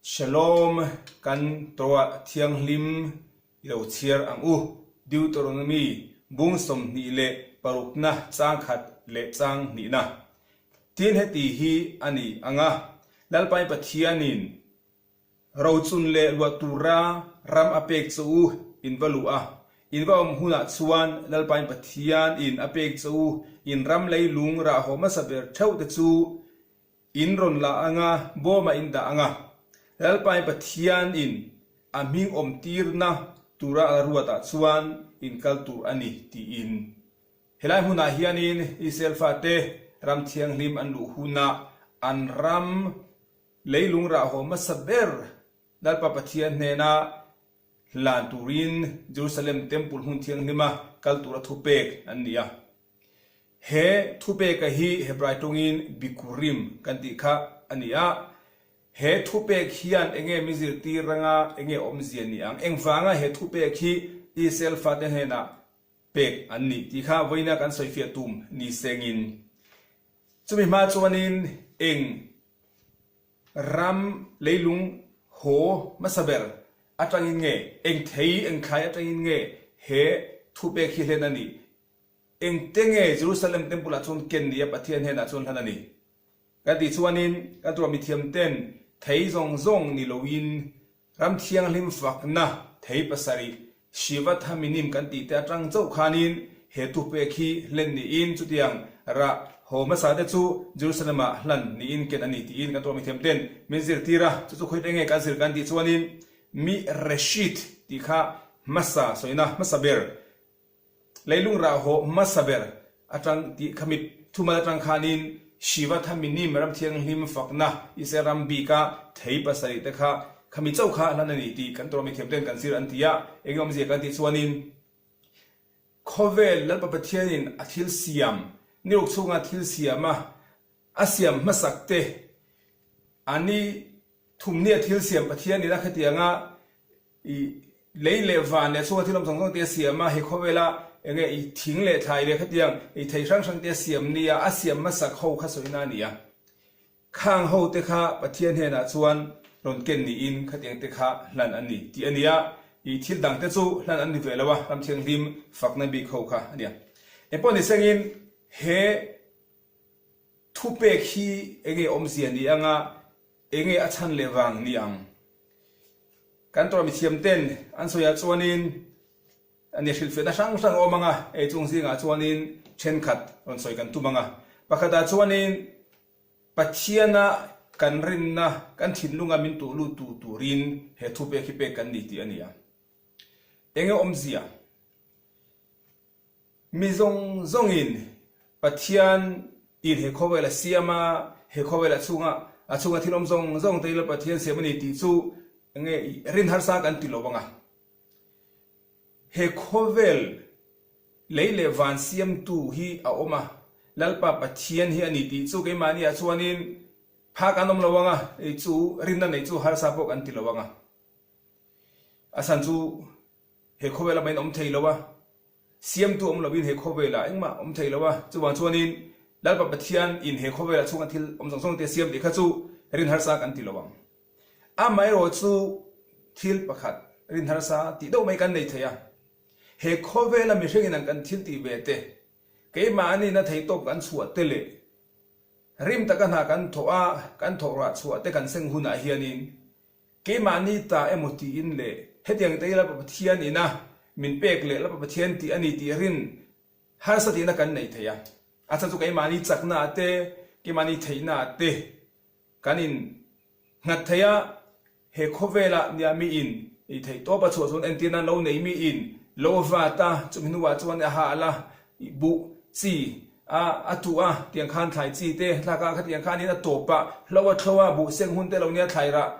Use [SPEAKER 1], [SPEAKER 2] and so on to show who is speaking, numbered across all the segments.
[SPEAKER 1] Shalom kan Torah thianghlim i lo chhiar ang u. Deuteronomy bung 26 na chang khat leh chang hnihna. Tin heti hi a ni ang a, Lalpain Pathianin Rochun leh luah tura ram a pek che u in va luh a, in va awm hunah chuan Lalpain Pathian in a pek che u in ram leilung rah haw hmasa ber theuh te chu in rawn la ang a, bawmah in dah ang a. Lalpain Pathian in a hming awm tirna tura a ruatah chuan in kal tur a ni tiin. Helai hmunah hianin Israel fate ram thianghlim an luh hunah an ram Leilung rahawm hmasa ber Lalpa Pathian hnena hlan turin Jerusalem Temple hmun thianghlima kal tura thupek an ni a. He thupeka hi Hebrai tawngin Bikurim kan tih kha a ni a. He thupek hian enge mi zirtir anga enge awmzia ni ang? Engvanga he thupek hi Israel fate hnenah pek an nih tih kha vawiina kan sawifiah tum ni sengin chumi hma chuanin eng ram leilung haw hmasa ber atangin nge, eng thei eng thlai atangin nge he thupek hi hlen a nih? Engte nge Jerusalem Temple ah chuan ken ni a Pathian hnenah chuan hlan a ni? Kan tih chuanin kan tuah mithiam ten thei zawng zawng ni loin Ram thianghlim fakna thei pasarih Shiva Thaminim kan tih te atang chauh khanin he thupek hi hlen niin chutiang rah haw hmasa te chu Jerusalem ah hlan niin ken a ni tiin kan tuah mithiam ten min zirtir a, chu chu khawih enge kan zir kan tih chuanin Mi Reshit tih kha hmasa sawina hmasa ber Leilung rah haw hmasa ber atang tih kha mit thumal atang khanin Shiva Thaminim ram thianghlim fakna Israel ram bika thei pasarih te kha khami chauh kha hlan a ni tih kan Torah mithiam ten kan zir an ti a. Enge awmzia kan tih chuanin khawvel Lalpa Pathianin a thil siam niruk chhunga thil siama a siam hmasak te a ni thumnia thil siam Pathianin a khatianga I lei leh van leh chhunga thil awm zawng zawng te a siam a, he khawvela eng nge i thing leh thlai leh khatiang i thei hrang hrang te a siam nia, a siam hmasak ho kha sawina a ni a. Khang ho te kha Pathian hnenah chuan rawn ken niin khatiang te kha hlan an ni tih a ni a, i thil dang te chu hlan an ni ve lo a, ram thianghlim fakna bik ho kha a ni a. Engpawh ni sengin he thupek hi eng nge awmzia ni anga eng nge a chhan leh vang ni ang? Kan tawrh mithiam ten an sawiah chuanin a ni hrilhfiahna hrang hrang a awm ang a, hei chung zingah chuanin thenkhat rawn sawi kan tum ang a. Pakhatah chuanin Pathiana kan rinna, kan thinlunga min tuh lut tu turin he thupek hi pek kan ni tih a ni a. Enge awmzia? Mi zawng zawngin Pathian in he khawvel a siam a, he khawvel a chhunga a chhunga thil awm zawng zawng te ila Pathian siam a ni tih chu enge rin harsa kan ti lo ang a. He khawvel lei leh van siamtu hi a awm a, Lalpa Pathian hi a ni tih chu keimahni ah chuanin phak an awm lo ang a, chu rinna neih chu harsa pawh kan ti lo ang a. A chhan chu He khawvel a main awm thei lo a, siamtu awm lovin he khawvelah engmah awm thei lo a, chuvang chuanin Lalpa Pathian in he khawvelah chhunga thil awm zawng zawng te siam tih kha chu rin harsa kan ti lo ang. Amaherawh chu thil pakhat rin harsa tih deuh mai kan nei thei a, he khawvela mihringin ang kan thil tih ve te, keimahni na thei tawp kan chhuah te leh rim taka hna kan thawh a, kan thawh rah chhuah te kan seng hunah hianin Keimahni ta emaw tiin leh hetiang te hi Lalpa Pathian ina min pek leh Lalpa Pathian tih a ni tih rin harsa tihna kan nei thei a. A chhan chu keimahni chakna ah te, keimahni theihna ah te kan in nghat thei a, he khawvelah nia mi in i theih tawp a chhuah chuan entir nan lo nei mi in lo vat a, chumi hnuah chuan a hah la buh chi a a tuh a, tiang khan thlai chi te thlak a, khatiang khanin a tawp a, hlo a thlo a, buh seng hun te lo nia thlai rah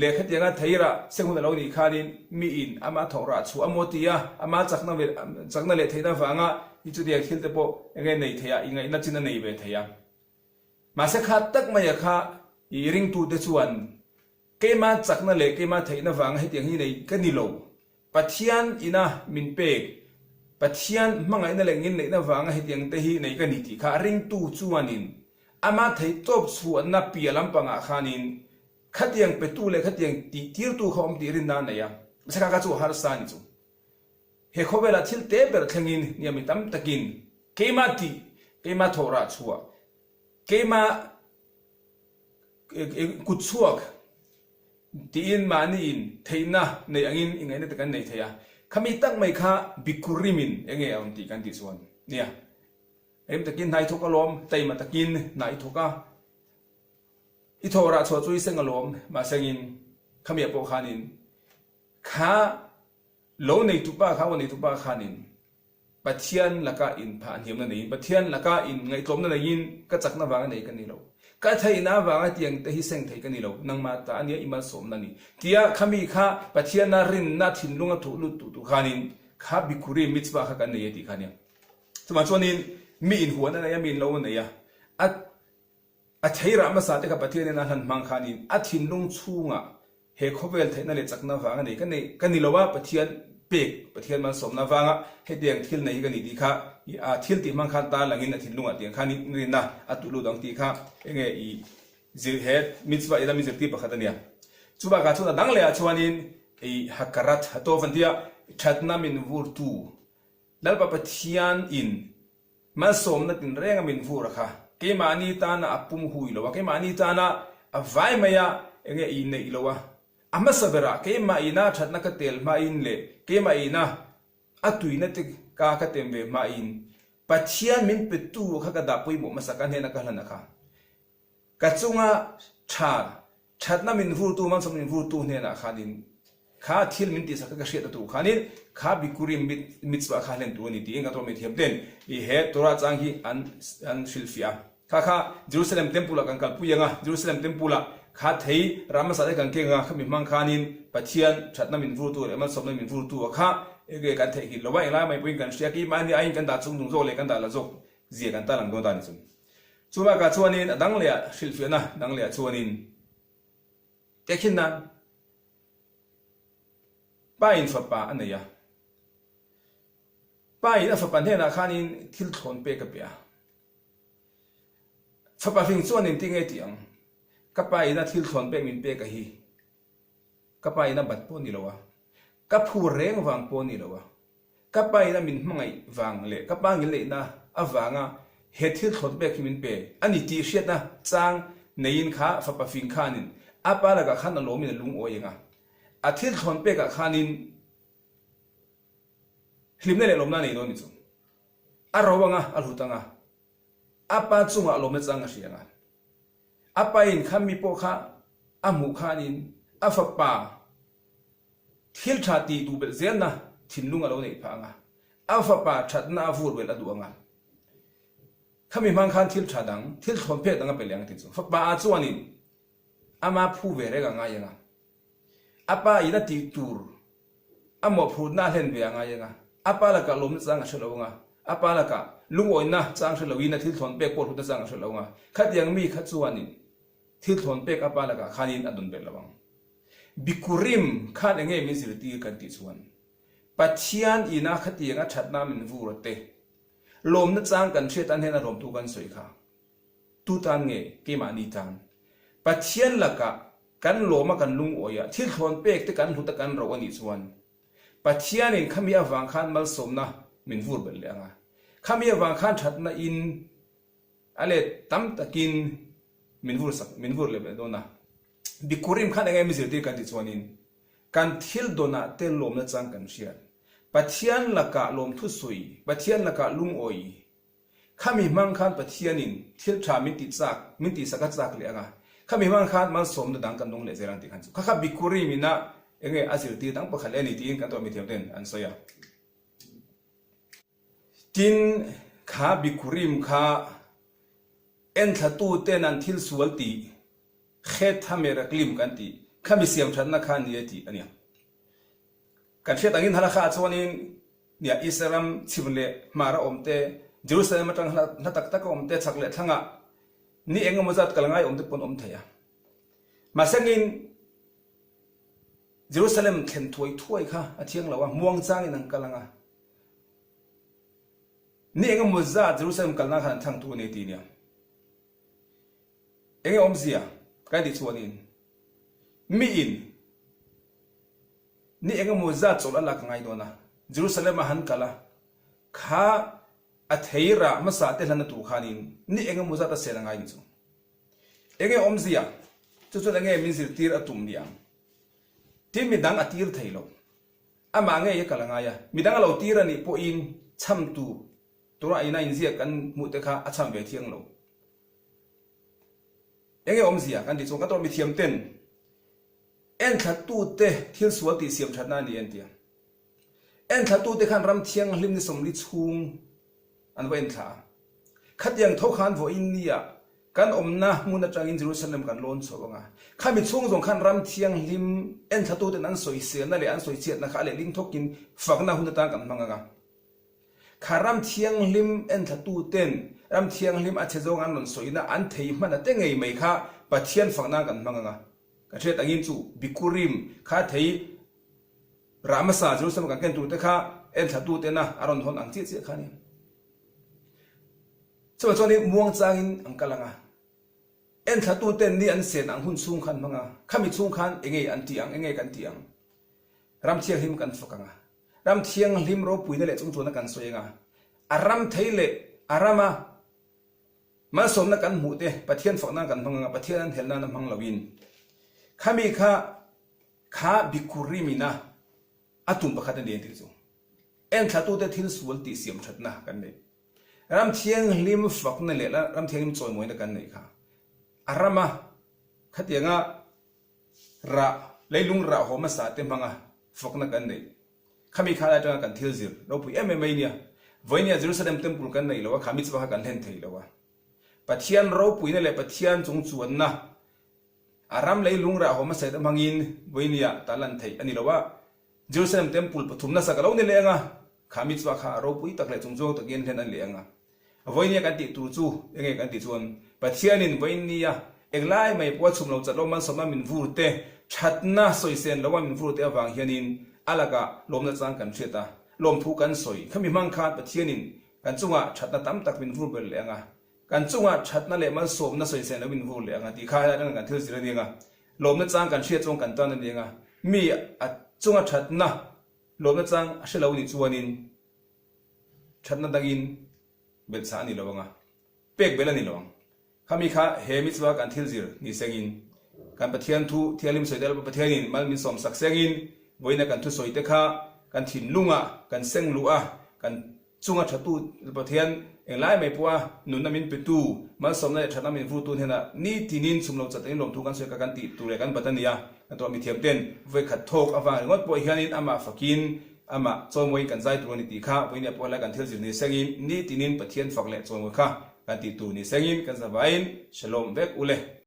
[SPEAKER 1] leh khatianga thei rah seng hun a lo nih khanin mi in ama thawk rah chhuah a maw ti a, ama chakna ve chakna leh theihna vanga hi chutiang thil te pawh enge nei thei a, ingaihna chin a nei ve thei a. Mahse kha tak maia kha i ringtute chuan Keimah chakna leh keimah theihna vanga hetiang hi nei ka ni lo. Pathian ina min pek, Pathian hmangaihna leh nginneihna vanga hetiang te hi nei ka ni tih kha ringtu chuanin ama theihtawp chhuahna piah lampangah khanin. Khatiang petu leh khatiang tihtirtu kha awm tih rinna a nei a, mahse kha kha chu a harsa a ni chu. He khawvelah thil te ber thlengin nia mi tam takin keimah tih, keimah thawh rah chhuah, keimah kut chhuak tiin mahniin theihna nei angin i ngaihna te kan nei thei a. Khami tak mai kha Bikurimin enge a rawn tih kan tih chuan nia rem takin hna i thawk alawm, taima takin hna i thawk a, i thawh rah chhuah chu i seng alawm, mahsengin khamiah pawh khanin kha Lo neitupa kha aw neitupa khanin Pathian laka inphah hniamna neiin, Pathian laka inngaihtlawmna neiin ka chakna vanga nei ka ni lo. Ka theihna avanga tiang te hi seng thei ka ni lo, nangmah ta ania i malsawmna a ni. Tia khami kha Pathiana rinna thinlunga thuh lut duh tu khanin kha Bikuri mitzvah kha kan nei e tih kha ania. Chuvang chuanin mi inhuan a nei a, mi inlo a nei a, a a theirah hmasa te kha Pathianin a hlan hmang khanin a thinlung chhungah He khawvel theihna leh chakna vanga nei ka nei ka ni lo a, Pathian pek, Pathian malsawmna vanga hetiang thil nei hi ka ni tih kha a thil tih hmang khan tar langin a thinlungah tiang khan rinna a tuh lut ang tih kha enge i zir he mitzvah ila min zirtir pakhat a nia. Chubakah chuan a dang lehah chuanin i hakarat hatov an tia thatna min vurtu Lalpa Pathian in Malsawmna tinreng a min vur a kha, keimahni tana a pum hui lo a, keimahni tana a vai mai a, enge i neih lo a, a hmasa berah keimah ina thatna ka tel hmain leh keimah ina a tuina te ka ka tem ve hmain Pathian min petu kha ka dah pawimawh hmasa ka hnena ka hlan a kha. Ka chunga tha Thatna min vurtu, malsawmna min vurtu hnenah khanin kha thil min tihsak kha ka hriat a tur khanin kha Bikurim mitzvah kha hlen tur a ni tiin kan Torah mithiam ten i he Torah chang hi an an hrilhfiah a. Kha kha Jerusalem Temple ah kan kalpui ang a, Jerusalem Temple ah kha thei ram hmasa te kan keng ang a, khami hmang khanin Pathian thatna min vurtu leh malsawmna min vurtu a kha enge kan theihnghilh lo a, englai mai pawhin kan hria keimahni aiin kan dah chung hnung zawk leh kan dah la zawk zia kan tarlang dawn ta ni chu. Chu bakah chuanin a dang lehah hrilhfiahna dang lehah chuanin tehkhin nan pa in fapa a nei a, pa in a fapa hnenah khanin thil thlawn pek a pe a, fapa hring chuan engtin nge tih ang, ka pa in a thil thlawn pek min pek a hi, ka pa in a bat pawh ni lo a, ka phur reng vang pawh ni lo a, Ka pa in a min hmangaih vang leh ka pa ngilneihna avanga he thil thlawt bek hi min pe a ni tih hriatna chang neiin kha fapa fing khanin a pa lakah khan a lawmin a lungawi ang a. A thil thlawn pekah khanin hlimna leh lawmna a nei dawn ni chu. A ro ang a, a hlut ang a, a pa chungah lawmna chang a hria ang a. A pain kha mi pawh kha a hmuh khanin a fapa Thil tha tih duh belh zelna thinlung a lo neih phah ang a, a fapa thatna a vur belh a duh ang a. Khami hmang khan thil tha dang, thil thlawn pek dang a pe leh ang ti chu. Fapa ah chuanin ama phu ve reng a ngai ang a, a pa in a tih tur a mawhphurhna a hlen ve a ngai ang a, a pa lakah lawmna chang a hre lo ang a, a pa lakah lungawina chang hre loin a thil thlawn pek pawh hlutna chang a hre lo ang a, khatiang mi kha chuanin thil thlawn pek a pa lakah khanin a dawn belh lo ang. Bikurim khan enge min zirtir kan tih chuan Pathian ina khatiang a thatna min vur a te, lawmna chang kan hriat tan hian a lawmtu kan sawi kha tu tan nge keimahni tan Pathian lakah kan lawma kan lungawi a thil thlawn pek te kan hlut a kan roh a nih chuan Pathianin khami avang khan malsawmna min vur belh leh ang a, khami avang khan thatna in a let tam takin min vur sak min vur leh belh dawn a. Bikurim khan enge mi zirtir kan tih chuanin kan thil dawnah te lawmna chang kan hriat. Pathian lakah lawmthu sawi, Pathian lakah lungawi. Khami hmang khan Pathianin thil tha min tih chak, min tihsak a chak leh anga, khami hmang khan malsawmna dang kan dawng leh zel ang tih khan chu kha kha Bikurim ina enge a zirtir dang pakhat leh a ni tiin kan tuah mithiam ten an sawi a. Tin, kha Bikurim kha enthlatu ten an thil sual tih Khet Hameraklim kan tih kha mi siam thatna kha ni e tih a nia. Kan hriat angin halakha ah chuanin nia Israel ram chhim leh hmar a awm te, Jerusalem atang hla tak tak a awm te, chhak leh thlangah ni eng emaw zat kal ngai awm te pawn awm thei a. Mahsengin Jerusalem thlen thuai thuai kha a thiang lo a, muangchangin an kal ang a. Ni eng emaw zat Jerusalem kalna khan an thlang tu a ni tih nia. Enge awmzia? Ka tih chuanin. Miin ni engemaw zat chawlh a lak a ngai dawn a, Jerusalem-a han kal a, kha a thei rah hmasa te hlan a tur khanin ni engemaw zat a sel a ngai ni chu. Enge awmzia? Chu chuan enge min zirtir a tum ni ang? Tin midang a tir thei lo. Amah ngei a kal a ngai a, midang a lo tir a nih pawhin cham tur tura ina inziak kan hmuh te kha a cham ve thiang lo. Enge awmzia kan tih chuan ka tawrh mithiam ten enthlatute thil sual tih siam thatna a ni en tia. Enthlatute khan ram thianghlim ni 40 chhung an va enthla a. Khatiang tho khan vawiin nia kan awmna hmun atangin Jerusalem kan lawn chho ang a. Khami chhung zawng khan ram thianghlim enthlatuten an sawiselna leh an sawichhiatna kha a lehling thawkin fakna hun atan kan hmang ang a. Kha ram thianghlim enthlatuten ram thianghlim a chhe zawng an rawn sawina an thei hman a te ngei mai kha Pathian fakna kan hmang ang a. Ka hriat angin chu Bikurim kha thei rah hmasa Jerusalem kan ken tur te kha enthlatutena a rawn hawn ang chiah chiah kha a ni. Chuvang chuanin muangchangin an kal ang a. Enthlatuten ni an sen ang hun chhung khan hmang a, khami chhung khan enge an tih ang, enge kan tih ang? Ram thianghlim kan fak ang a. Ram thianghlim ropuina leh chungchuanna kan sawi ang a, a ram thei leh a rama malsawmna kan hmuh te Pathian fak nan kan hmang ang a, Pathian an helh nan a hmang loin khami kha kha Bikurimina a tum pakhat a ni ang tih chu enthlatute thil sual tih siam thatna kan nei. Ram thianghlim fakna leh ram thianghlim chawimawina kan neih kha a rama khatianga Rah, leilung rah haw hmasa te hmanga fakna kan neih. Khami kha lai atanga kan thil zir ropui em em mai nia. Vawinia Jerusalem Temple kan neih lo a, kha mitzvah kha kan hlen thei lo a. Pathian ropuina leh Pathian chungchuanna a ram leilung rah haw hmasa te hmangin vawinia ta lan theih a ni lo a. Jerusalem Temple pathum nasa ka lo ni leh ang a, kha mitzvah kha a ropui tak leh chungchuang takin hlen a ni leh ang a. Vawinia kan tih tur chu enge kan tih chuan Pathianin vawinia englai mai pawha chhum lo chat lo malsawmna min vur te, thatna sawisen loa min vur te avang hianin a lakah lawmna chang kan hriat a, lawmthu kan sawi. Khami hmang khan Pathianin kan chungah thatna tam tak min vur ber leh ang a, kan chungah thatna leh malsawmna sawisen lo min vur leh ang a tih kha helai atanga kan thil zir a ni ang a, lawmna chang kan hriat chuan kan tan a ni ang a, mi a chunga thatna lawmna chang a hre lo nih chuanin Thatna dangin belhchah a ni lo ang a, pek belh a ni lo ang. Khami kha he mitzvah kan thil zir ni sengin, kan Pathian thu thianghlim sawi te Lalpa Pathianin mal min sawm sak sengin, vawiina kan thusawi te kha kan thinlungah kan seng luh a, kan chunga thatu Lalpa Pathian englai mai pawha nunna min petu, malsawmna leh thatna min vutu hnenah nitinin chhum lo chat angin lawmthu kan sawi kha kan tih tur leh kan bat a ni a, kan tuah mithiam ten vawikhat thawk avang ringawt pawh hianin amah fakin Amah chawimawiin kan zai tur a ni tih kha vawinia pawh helai kan thil zir ni sengin nitinin Pathian fak leh chawimawi kha kan tih tur ni sengin kan zavaiin Shalom vek u le.